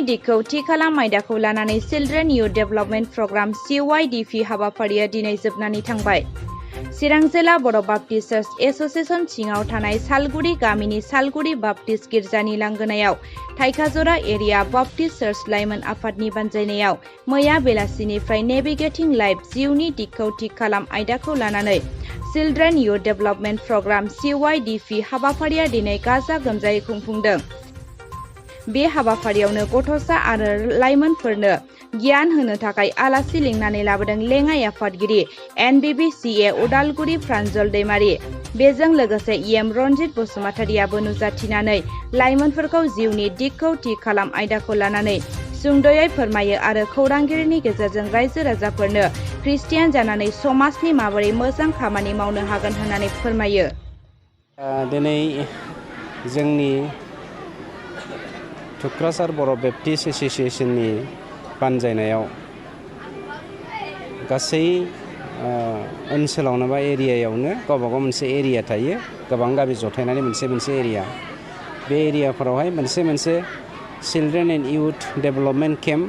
दिगखौ थि खालाम आयदाखौ लानानै children youth development programme CYDP हाबाफारिया दिनै जोबनानै थांबाय। चिरां जिल्ला बर' बाप्टिस्ट चार्च एस'सिएशन सिङाव थानाय सालगुरि गामिनि सालगुरि बाप्टिस्ट गिर्जानि लांगोनायाव थाइखाजरा एरिया बाप्टिस्ट चार्च लाइमोन आफादनि बानजायनायाव मैया बेलासिनिफ्राय नेभिगेटिं लाइफ जिउनि दिगखौ थिक खालाम आयदाखौ लानानै children youth development programme CYDP हाबाफारिया दिनै गाजा गोमजायै खुंफुंदों। बे हाबाफारियावनो गथ'सा आरो लाइमोनफोरनो गियान होनो थाखाय आलासि लिंनानै लाबोदों लेङाइ आफादगिरि NBBCA उदालगुरि प्रान्जल दैमारि। बेजों लोगोसे EM रन्जित बसुमतारियाबो नुजाथिनानै लाइमोनफोरखौ जिउनि दिगखौ थि खालाम आयदाखौ लानानै सुंद'यै फोरमायो आरो खौरांगिरिनि गेजेरजों रायजो राजाफोरनो ख्रिस्टियान जानानै समाजनि माबोरै मोजां खामानि मावनो हागोन होननानै फोरमायो। दिनै जोंनि थुक्राझार बर' बेप्टिस्ट एस'सिएशननि बानजायनायाव गासै ओनसोलावनो बा एरियायावनो गावबागाव मोनसे एरिया थायो, गोबां गामि जथायनानै मोनसे एरिया। बे एरियाफोरावहाय मोनसे children and youth development camp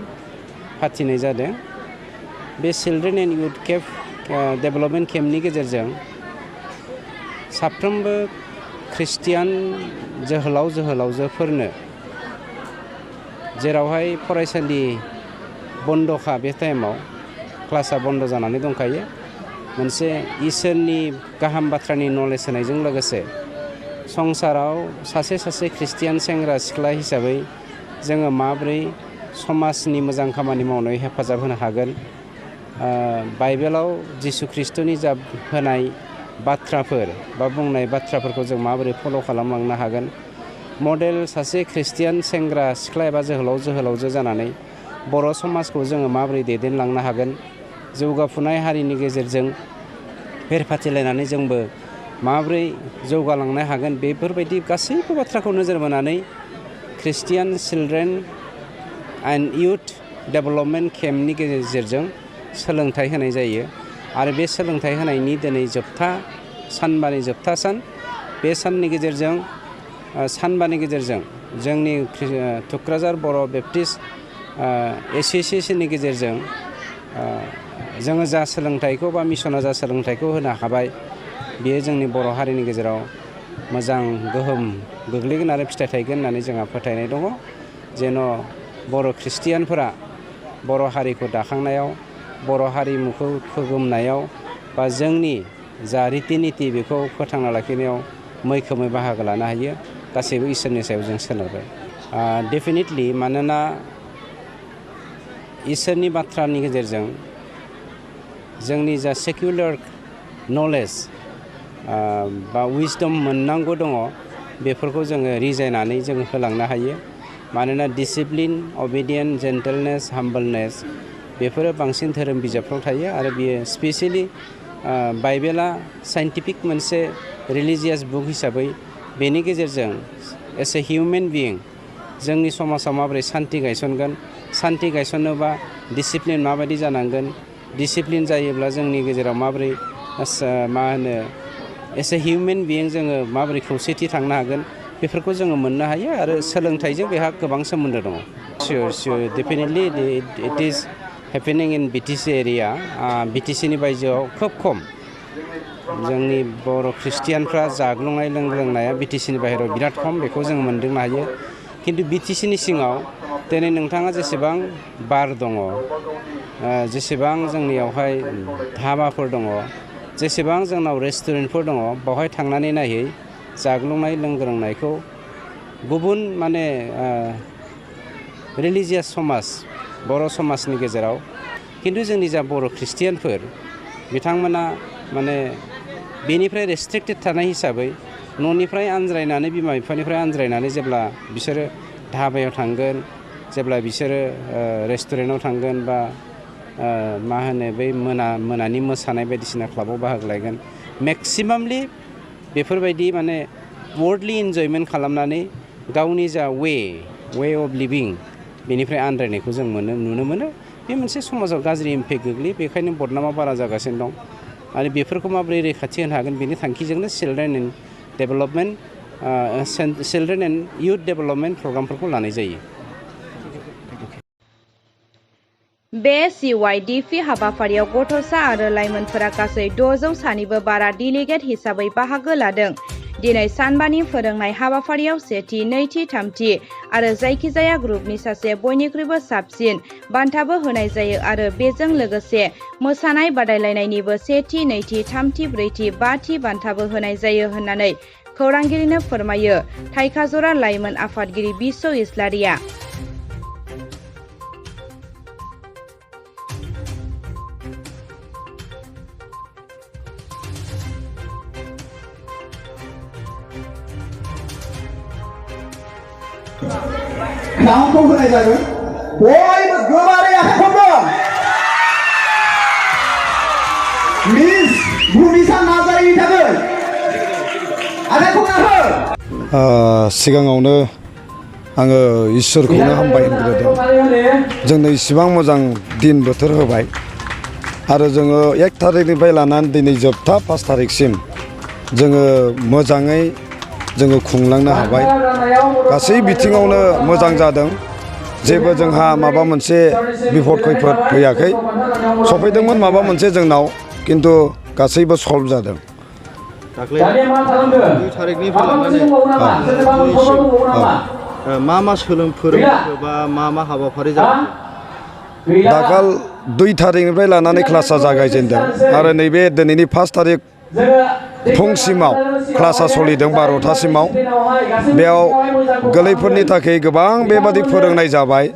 फाथिनाय जादों। बे चिल्ड्रेन एन्ड इयुथ डेभेलपमेन्ट केम्पनि गेजेरजों साफ्रोमबो ख्रिस्टियान जोहोलाव जोहोलावजोफोरनो जेरावहाय फरायसालि बन्द'खा बे टाइमाव क्लासा बन्द' जानानै दंखायो, मोनसे इसोरनि गाहाम बाथ्रानि नलेज होनायजों लोगोसे संसाराव सासे ख्रिस्टियान सेंग्रा सिख्ला हिसाबै जोङो माबोरै समाजनि मोजां खामानि मावनायाव हेफाजाब होनो हागोन, बाइबेलाव जिसु ख्रिस्ट'नि जा होनाय बाथ्राफोर बा बुंनाय बाथ्राफोरखौ जों माबोरै फल' खालामलांनो हागोन, मडेल सासे ख्रिस्टियान सेंग्रा सिख्ला एबा जोहोलावजो जानानै बर' समाजखौ जोङो माबोरै दैदेनलांनो हागोन, जौगाफुनाय हारिनि गेजेरजों फेर फाथिलायनानै जोंबो माबोरै जौगालांनो हागोन, बेफोरबायदि गासैबो बाथ्राखौ नोजोर बोनानै Christian children and youth development केम्पनि गेजेरजों सोलोंथाइ होनाय जायो। आरो बे सोलोंथाइ होनायनि दिनै सानबानि जोबथा सान। बे सानबानि गेजेरजों जोंनि थुक्राझार बर' बेप्टिस्ट एस'सिएशननि गेजेरजों जोङो जा सोलोंथाइखौ बा मिसना जा सोलोंथाइखौ होनो हाबाय, बेयो जोंनि बर' हारिनि गेजेराव मोजां गोहोम गोग्लैगोन आरो फिथाइ थायगोन होननानै जोंहा फोथायनाय दङ। जेन' बर' ख्रिस्टियानफोरा बर' हारिखौ दाखांनायाव, बर' हारिमुखौ फोगोमनायाव बा जोंनि जा रिति निति बेखौ फोथांना लाखिनायाव मैखोमै बाहागो लानो हायो। गासैबो इसोरनि सायाव जों सोनारबाय। डेफिनेटलि, मानोना इसोरनि बाथ्रानि गेजेरजों जोंनि जा सेक्युलार नलेज बा उइसडम मोननांगौ दङ, बेफोरखौ जोङो रिजायनानै जों होलांनो हायो। मानोना डिसिप्लिन, अबिडियेन्स, जेन्टेलनेस, हाम्बलनेस बेफोरो बांसिन धोरोम बिजाबफ्राव थायो। आरो बियो स्पेसियेलि बाइबेला साइन्टिफिक मोनसे रिलिजियास बुक हिसाबै बेनि गेजेरजों एस ए हिउमेन बिइं जोंनि समाजाव माबोरै सान्थि गायसनगोन, सान्थि गायसननोबा डिसिप्लिन माबायदि जानांगोन, डिसिप्लिन जायोब्ला जोंनि गेजेराव माबोरै एस ए हिउमेन बिइं जोङो माबोरै खौसेथि थांनो हागोन, बेफोरखौ जोङो मोननो हायो। आरो सोलोंथाइजों बेहा गोबां सोमोन्दो दङ। Sure definitely it is happening in BTC area. BTCनि बायजोआव खोब खम जोंनि बर' ख्रिस्टियानफ्रा जाग्लुंनाय लोंग्लोंनाया BTCनि बाहेरायाव बिराद खम, बेखौ जों मोनदांनो हायो। खिन्थु BTCनि सिङाव दिनै नोंथाङा जेसेबां बार दङ, जेसेबां जोंनियावहाय धाबाफोर दङ, जेसेबां जोंनाव रेस्टुरेन्टफोर दङ, बेवहाय थांनानै नायै जाग्लुंनाय लोंग्लोंनायखौ गुबुन रिलिजियास समाज, बर' समाजनि गेजेराव, खिन्थु जोंनि जा बर' ख्रिस्टियानफोर बिथांमोना बेनिफ्राय रेस्ट्रिक्टेड थानाय हिसाबै न'निफ्राय आनज्रायनानै, बिमा बिफानिफ्राय आनज्रायनानै जेब्ला बिसोरो धाबायाव थांगोन, जेब्ला बिसोरो रेस्टुरेन्टाव थांगोन बा बै मोनानि मोसानाय बायदिसिना क्लाबाव बाहागो लागोन, मेक्सिमामलि बेफोरबायदि वर्ल्डलि इन्जयमेन्ट खालामनानै गावनि जा वे अफ लिभिं बेनिफ्राय आनज्रायनायखौ जों नुनो मोनो। बे मोनसे समाजाव गाज्रि इम्पेक्ट गोग्लैयो। बेखायनो बदनामा बारा जागासिनो दं। आरो बेफोरखौ माबोरै रैखाथि होनो हागोन, बेनि थांखिजोंनो चिल्ड्रेन एन्ड इयुथ डेभेलपमेन्ट प्रग्रामफोरखौ लानाय जायो। बे CYDP हाबाफारियाव गथ'सा आरो लाइमोनफोरा गासै 600 सानिबो बारा डेलिगेट हिसाबै बाहागो लादों। दिनै सानबानि फोरोंनाय हाबाफारियाव सेथि, नैथि, थामथि आरो जायखिजाया ग्रुपनि सासे बयनिख्रुइबो साबसिन बान्थाबो होनाय जायो आरो बेजों लोगोसे मोसानाय बादायलायनायनिबो सेथि, नैथि, थामथि, ब्रैथि, बाथि बान्थाबो होनाय जायो होननानै खौरांगिरिनो फोरमायो थाइखाजरा लाइमोन आफादगिरि बिस्व इस्लारिया। राउन्डखौ होनाय जागोन। बयबो गोबारै आखाइ खबदों। मिस भुमिसा नार्जारिनि थाखाय आखाइ खबना हो। सिगाङावनो आङो इसोरखौनो हामबाय होनग्रोदों। जोंनो इसिबां मोजां दिन बोथोर होबाय आरो जोङो 1 थारिखनिफ्राय लानानै दिनै जोबथा 5 थारिखसिम जोङो मोजाङै जोङो खुंलांनो हाबाय। गासै बिथिङावनो मोजां जादों। जेबो जोंहा माबा मोनसे बिपद खैफोद फैयाखै। सफैदोंमोन माबा मोनसे जोंनाव, खिन्थु गासैबो सल्भ जादों। दाख्लै 2 थारिखनिफ्राय लानानै मा फोरोंखो बा मा हाबाफारि जाखो? दाखाल 2 थारिखनिफ्राय लानानै क्लासा जागायजेनदों आरो नैबे दिनैनि 1 थारिख फुंसिमाव क्लासा सोलिदों 12थासिमाव। बेयाव गोरलैफोरनि थाखाय गोबां बेबादि फोरोंनाय जाबाय,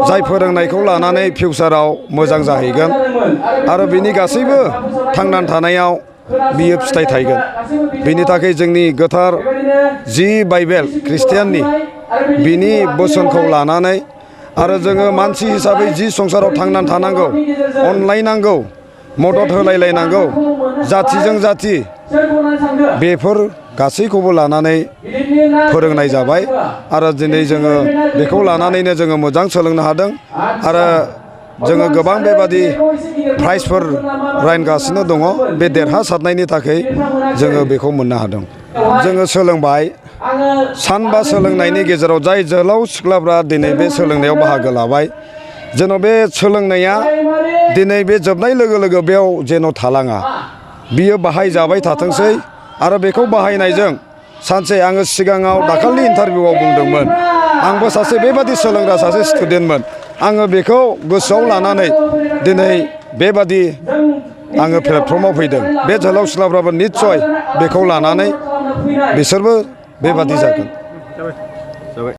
जाय फोरोंनायखौ लानानै फिउचाराव मोजां जाहैगोन आरो बिनि गासैबो थांनानै थानायाव बियो फिथाइ थायगोन। बिनि थाखाय जोंनि गोथार जि बाइबेल ख्रिस्टियाननि बिनि बोसोनखौ लानानै आरो जोङो मानसि हिसाबै जि संसाराव थांनानै थानांगौ, अनलायनांगौ, मदद होलायलायनांगौ, जाथिजों जाथि, बेफोर गासैखौबो लानानै फोरोंनाय जाबाय आरो दिनै जोङो बेखौ लानानैनो जोङो मोजां सोलोंनो हादों आरो जोङो गोबां बेबादि प्राइजफोर रानगासिनो दङ। बे देरहासारनायनि थाखाय जोङो बेखौ मोननो हादों। जोङो सोलोंबाय। सानबा सोलोंनायनि गेजेराव जाय जोहोलाव सिख्लाफ्रा दिनै बे सोलोंनायाव बाहागो लाबाय, जेन' बे सोलोंनाया दिनै बे जोबनाय लोगो लोगो बेयाव जेन' थालाङा, बियो बाहायजाबाय थाथोंसै आरो बेखौ बाहायनायजों सानसे आङो सिगाङाव दाखालि इन्टारभिउआव बुंदोंमोन, आंबो सासे बेबादि सोलोंग्रा सासे स्टुडेन्टमोन। आङो बेखौ गोसोआव लानानै दिनै बेबादि आङो प्लेटफर्माव फैदों। बे जोहोलाव सिख्लाफ्राबो निस्सय बेखौ लानानै बिसोरबो बेबादि जागोन।